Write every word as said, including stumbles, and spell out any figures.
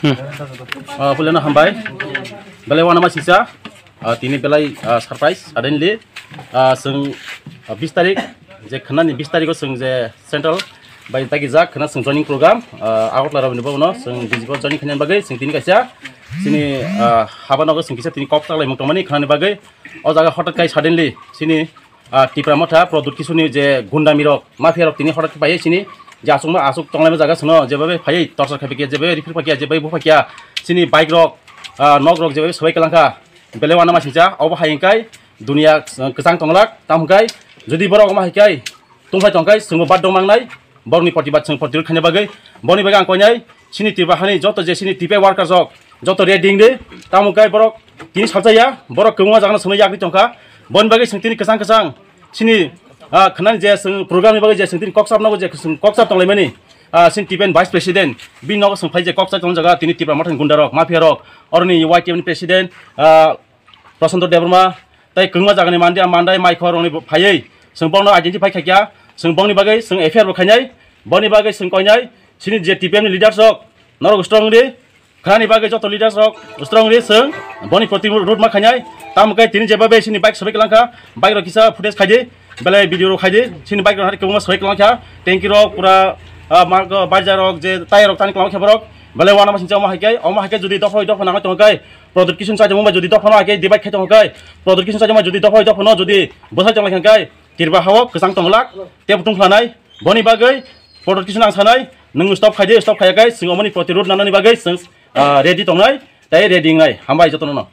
Hmm. Ah, puleno hambai. Belai wanama sisa. Ah, tini belai, ah, surprise, suddenly. Ah, chwng, ah, bis tarik, je khwnani bis tarikh o chwng je central bai tagi jak khwna chwng joining program, ah, Agartala rok ni bo no chwng D G P o joining khaina bagwi chwng tini kaisa chini, ah, haba nogo chwng kisa tini kok chaklai mung tongmani khwnani bagwi o jaga hothat kai suddenly chini ah, Tipra Motha, Pradyut Kishore ni je gundami rok, mafia rok tini horak pai chini je aswk ma aswk tonglaima jaga sino, je bai phai torchar khai pakya, je bai refer pakya, je bai bu pakya, chini bike rok, ah, nok rok je bai sobai kalangkha, belai wanama singcha, obo hai hwnkhe dunia, ah, kwchang tonglak, tam hwnkhe jodi borok omo hai khe tongphai tongkhe chwngbo bad dong mangnai, borokni protibad chwng protirod khaina bagwi, boni bagwi ang koinai chini Tripura hani joto je chini T P I workers rok joto ready wngdi, tamo khe borok tini salsa ya, borok kwbangma jagano chwngno yakri tongkha, boni bagwi chwng tini kwchang kwchang chini, ah, khwnani je chwng program ni bagwi je chwng tini kok chap nogo je chwng kok chap tonglaimani, ah, chini T P I ni vice president bini nogo chwng phai je kok chap tong jaga tini Tipra Mothani gunda rok, mafia rok, oroni Y T F ni president, ah, Prashanto Debbarma, tei kwbangma jagani mandi, mandai, maikhor rokni bo phaiwi chwng bono identify khaikha, chwng bongni bagwi chwng F I R bo khainai, boni bagwi chwng koinai, chini je T P M ni leaders rok norok strong di, khwnani bagwi joto leaders rok strong di, chwng boni proti road ma khainai, tamo khe tini jeba be chini bike sobai kalangkha, bike rok kisa footage khaidi, belai video rok khaidi, chini bike rok hari kwbangma sobai kalangkha, tanki rok pura, ah, mark, ah, barja rok je tyre rok tani kalangkha borok, belai wanama singcha omo hai khe, omo hai khe jodi dophoi dopha nangwi tongkha khe, Pradyut Kishore chajakmung bai jodi dophano age divide khai tongo kai, Pradyut Kishore chajakmung bai jodi dophano dophano jodi bwsai tong lai kha kai, Tripura hao kwchang tong lak, tei butung khlanai, boni bagwi Pradyut Kishore ang sanai, nwng stop khai di, stop khai kai, chwng omoni protirod nanani bagwi chwng, ah, ready tongnai, tei ready wngnai, hambai jotono no.